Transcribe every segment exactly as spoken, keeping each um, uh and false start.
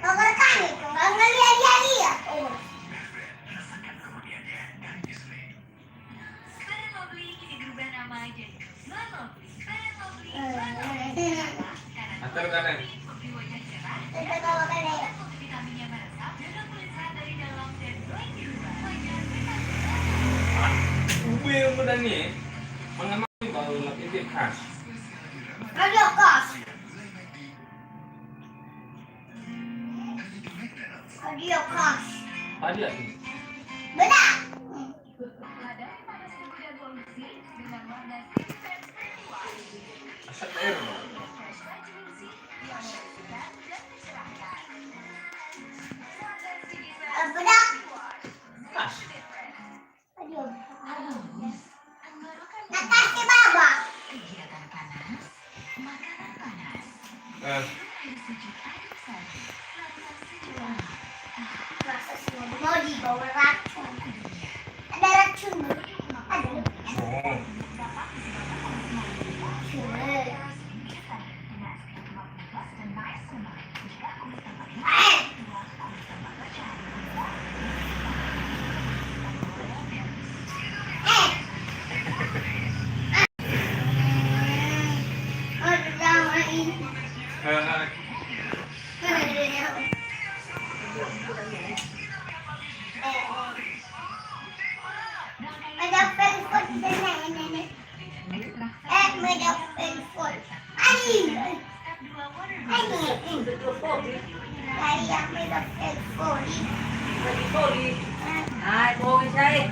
Nomor kami tunggal ngeliat-liat. Oh. Atar kadang. Ube yang muda ni, mengamai baru lagi dia khas. Ada khas. Ada khas. Ada tu. Bedak. Asap air. Bedak. Khas. Aduh. Makasih, Baba. Eh. Masa semua mau dibawa racun. Ada racun. Ada. Oh. Racun. Eh, meda telpon. Ani. Ani. Ayah meda telpon. Telpon. Hai, bohong saya.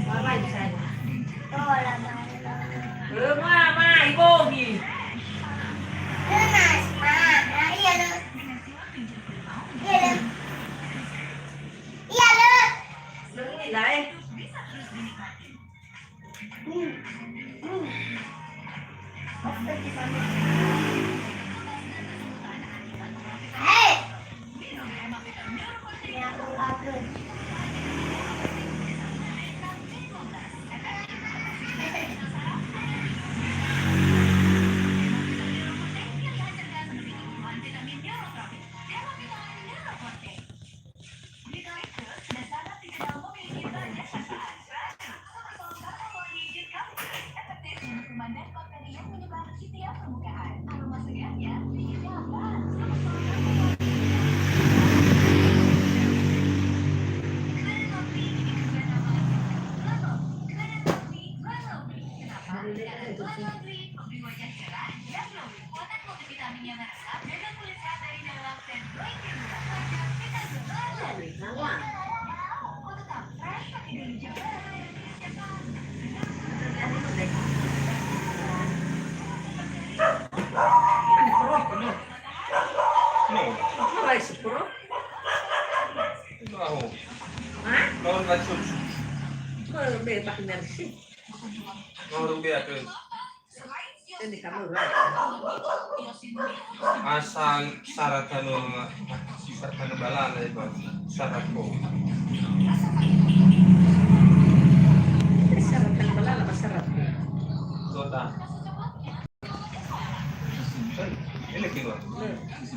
Mama saya. Tola, mama. Eh, mama, ibogi. Lunas, ma. Nah, iya, lu. Iya, lu. Iya, lu. Lu ini, Lai. No. Hah? Mau rugi aku. Asal syarat anu, syarat anu balala itu syarat ko. Syarat anu balala apa syarat? Kota. Ini keluar.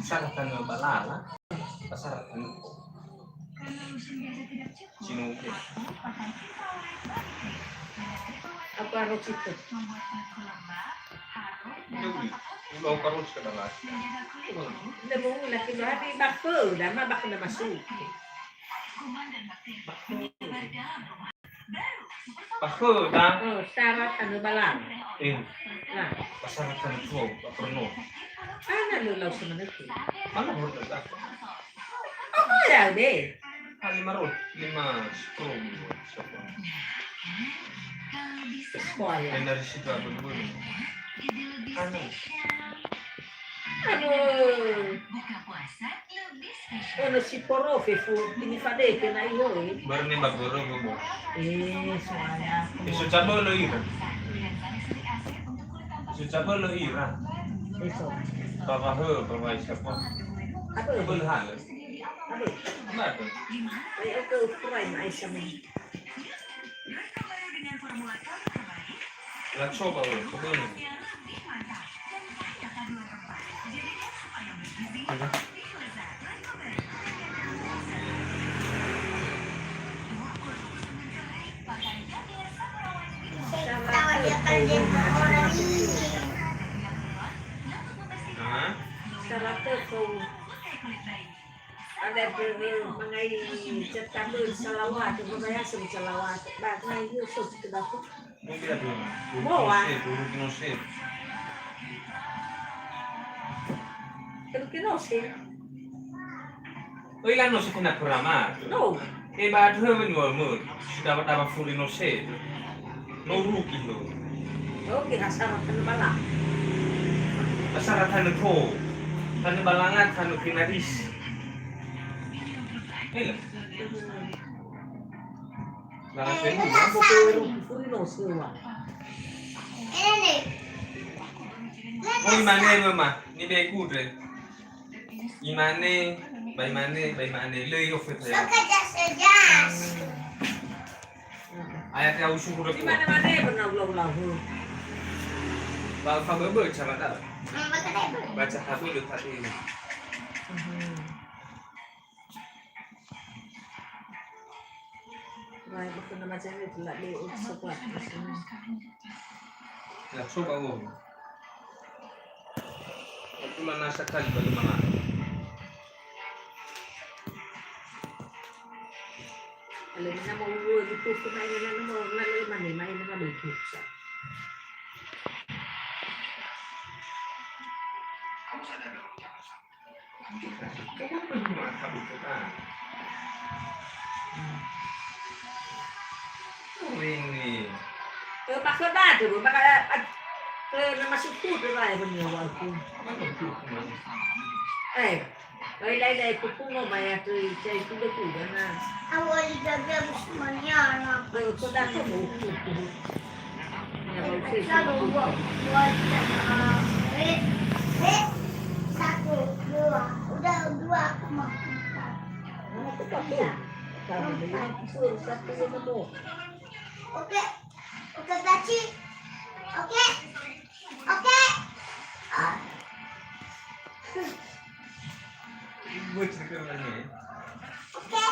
Syarat anu balala apa syarat anu ko? Sinuke. Apa harus itu? Itu uli. Ulau karus ke dalam. Nemu laki lari bakal, dama bakal masuk. Bakal dah. Oh, syarat anu balang. Eh. Nah. Pasal kan tuh, pernah. Mana lu lau sebenarnya? Mana menurut aku? Apa ya, deh? Ah, lima ratus, lima ratus. Sekolah. Yang dari situ apa dulu? Anu. Ono si porofe fu, tini fadeke na ihoe. Baru nembak goro, bobo. Eh, soalnya. Isu cabolo ira. Isu cabolo ira. Itu. Papa he, papa siapa? Apa? Boleh hal. Aduh. Kenapa? Ayo ke ukuran Aisyah. La coba, oh, coba. Hah? Ada mangai cetambeul salawat, berbayar salawat. Ba ngai Yusuf ke dapur. Mungkin ada. Moa. Dulu kino sip. Dulu kino sip. Oi, la no sukuna kurama. No. E ba dua menua mu. Sudah dapat furi no sip. No rugi no. Oke, asal tanah bala. Asal tanah to. Tanah balanga, tanah pinaris. Eh, lah. Nah, eh, saya dulu, ya. Furi no sewa. Ini nih. Oh, imane, mama. Ini begu deh. Imane, ba imane, ba imane. Lei ofet ya. Suka jas, jas. Ayat yang usul udah. Di mana-mana pernah ulau-ulau. Ba fa bebe cara dah. Hmm, baca deh, Bu. Baca satu deh tadi ini. Hmm. Wah, itu nama cewek pula di Utsukwa. Ya, coba, Bu. Aku mana sekali bagaimana? Kalau ini nama ulu itu, itu main, nama, nama, mana, mana, mana, mana, mana, mana. Ini. Eh, maksud ada, Bu, maka, eh, eh, nama suku tu lah, ya, benar, walaupun. Eh, lain-lain, eh, kuku mau bayar tu, saya kuda-kuda, nah. Awal digagal semuanya, nah. Eh, kau dah tahu, Bu. Satu, dua. Udah dua aku mau. Empat. Oke. Oke, Baci. Oke. Oke. Ah. Oke.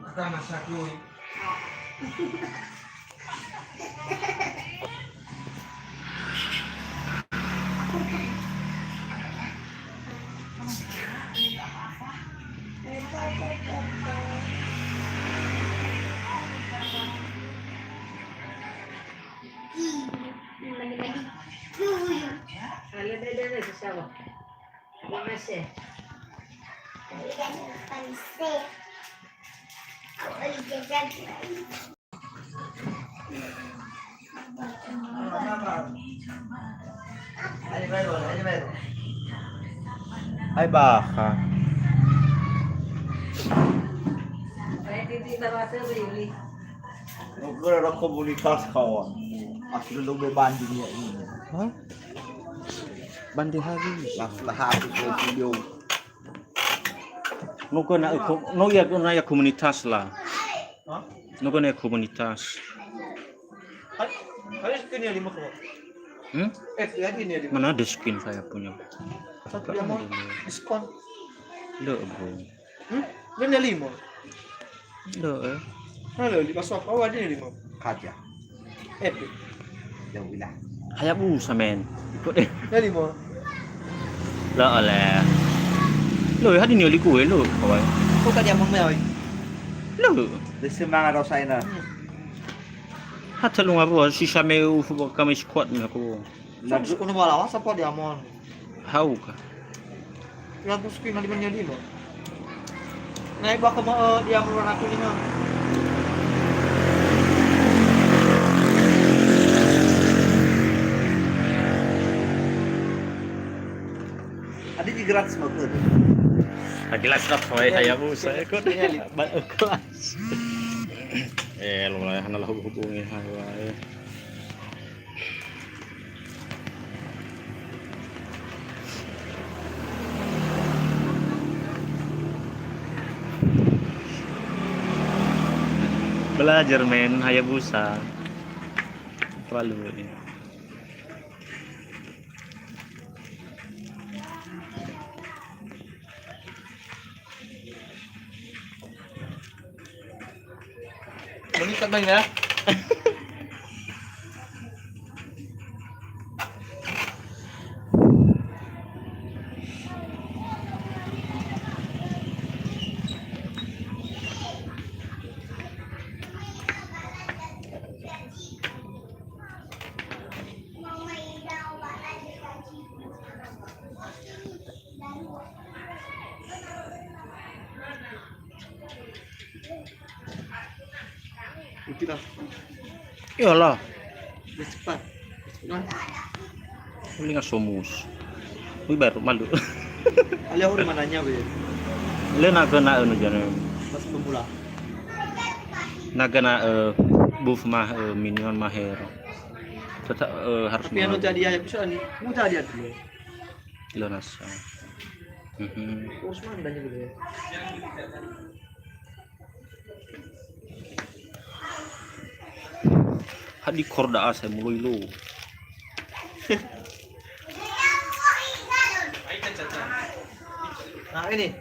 Pertama satu. Ada dada sawah. Hai bakha. Nukura ra komunitas kawan. Asli lu be banding ya ini. Hah? Banding hari. Langsung tahap video. No guna, no ya, no ya komunitas lah. Hah? No guna ya komunitas. Ada, ada screen yang lima kok. Hmm? Eh, ada ini lima. Mana ada screen saya punya? Satu yang mau diskon. Lo, bro. Hmm? Ini lima. Lo, eh. Halo, lima swap. Oh, ada lima. Kaja. Eh, ya udah. Hayabusa, men. Ikut deh. Jadi, Mo? Lo, oleh. Lo, hadir ni oli kue, lo, kawan. Kok ka dia mau, oi? Lo. Dia semangat rasa ini. Hmm. Hatta lu ngabu, si same ufu kami squad ni aku. Nah, terus kono bala, wasa po dia, Mon? Hau ka. Seratus kilo lima puluh lima. Naik bak ke, eh, dia meluar aku lima. Ada di gratis mau ke? Ah, jelas lah, saya, saya, Bu, saya ikut. Iya, iya. Ba-, kelas. Eh, lu lah, hana lah hubungi, hai, wah, eh. Belajar, men, Hayabusa. Terlalu, ya. Meningkat, Bang, ya. Itulah. Iyalah. Biar cepat. Nah. Paling asomus. Wih, baru malu. Alih hori mananya, be. Le na kena anu jana. Pas pemula. Na kena, eh, buff mah, eh, minion mah hero. Tetap, eh, harus. Tapi anu jadi ya, bisa nih. Mudah dia dulu. Lo nasa. Mhm. Terus mana dia dulu ya? Hadi korda asa muloi lo. Nah, ini.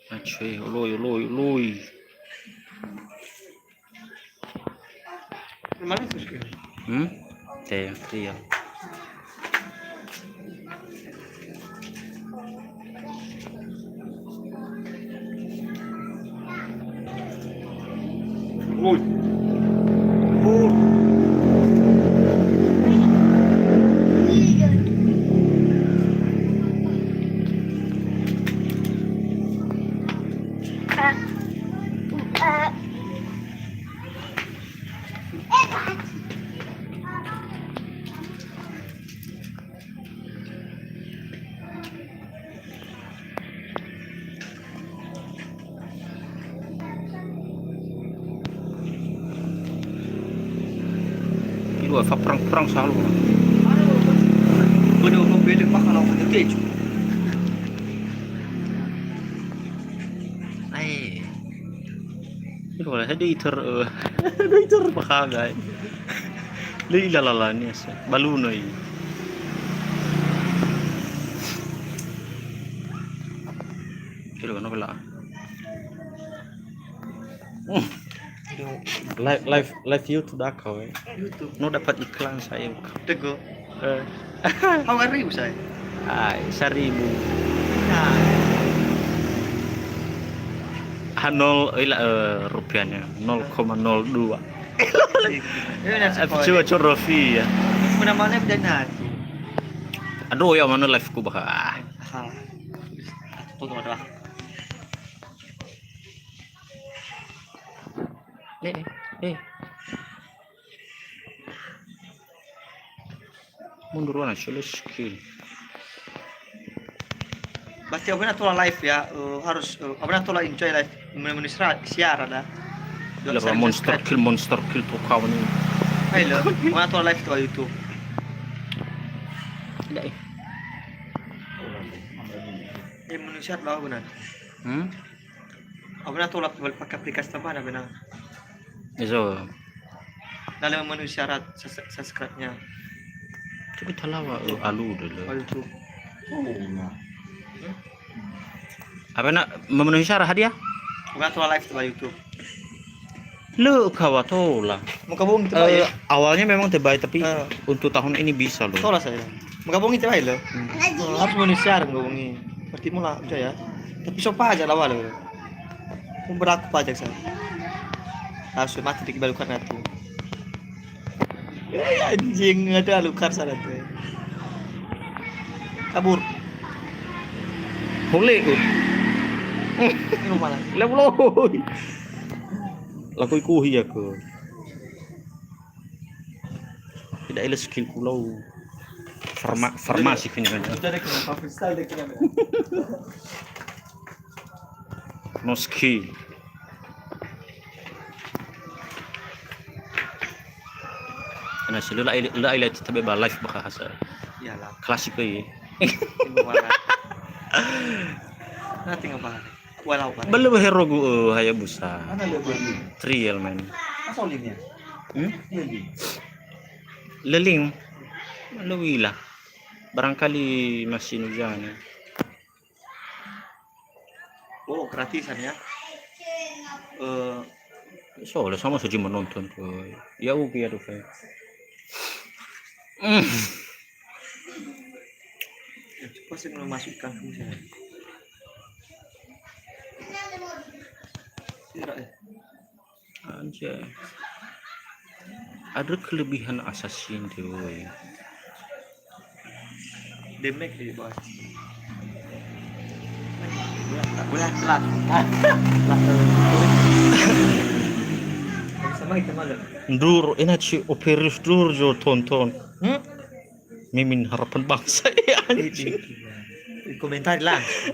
Aceh, oloi, oloi, oloi. Mana sih? Hmm? Teh, iya. Woi. Ilo fa perang-perang salo. Pada orang beli makan lawan keju. Ai. Ilo lah, dia iter, eh, dia iter pahagai. Lei lalalani asa. Balunoi. Kira kena pula. Hmm. Aduh. Live, live, live YouTube dah kau, eh. YouTube. No dapat iklan saya. Teguh. Eh. Hau aribu saya. Ai, seribu. Nah. Ha nol, eh, la, eh, rupiahnya nol koma nol dua. Iya, nah, eh, sekolah. Coba corofi ya. Mana-mana udah nanti. Aduh, ya mana live ku bah. Ah. Tuh, tuh, tuh. Eh, eh, eh. Mundur wana solo skill. Berarti abang tola live ya, eh, harus, eh, abang tola enjoy live, menu-menu sera-, siaran dah. Lah, monster kill, monster kill tuh kawan ini. Hai lo, abang tola live tuh YouTube. Tidak, eh. Eh, menu siaran bau benar. Hmm? Abang tola pakai aplikasi tambahan benar. Iso. Dalam memenuhi syarat sus-, subscribe-nya. Tapi talawa, eh, alu dulu. Oh, YouTube. Oh, iya. Apa nak memenuhi syarat hadiah? Bukan tola live tuh YouTube. Lu kawa tola. Mau gabung itu, Pak, ya? Eh, awalnya memang terbaik, tapi, eh, untuk tahun ini bisa loh. Tola saya. Mau gabung itu, Pak, ya, lo? Hmm. Oh, harus memenuhi syarat, mau gabung ini. Berarti mula, udah ya. Tapi sopa aja lawa lo. Pun berlaku pajak saya. Langsung mati di balukan nanti. Eh, anjing, ada alukar sana tuh. Kabur. Hole ku. Ini rumah lah. Lah, belum. Laku ikuhi aku. Tidak ada skill kulau. Farma-, farmasi kini kan. Udah deh, kenapa freestyle deh, kenapa? No skill. Ana sih, lö la'ila, lö la'ila tetabe ba live bakha hasa. Iyalah. Klasik, eh. Tinggal barang. Nah, tinggal barang. Walau barang. Belum herogu, eh, Hayabusa. Mana lö beli? Trial, man. Masa olinya? Hmm? Beli. Leling. Lö u'ila. Barangkali masih nujana. Oh, gratisan ya? Eh, so, lah sama saja menonton tuh. Ya, oke, ya, tuh. Hmm. Coba saya mau masukkan ke sana. Tidak, ya. Anjay. Ada kelebihan assassin, cuy. Demek di bawah. Bulan, bulan, bulan. Sama kita malam. Ndur, enak sih, Operius Dur, jo tonton. Hmm? Mimin harapan bangsa, ya, anjing. Di, di, di komentar langsung.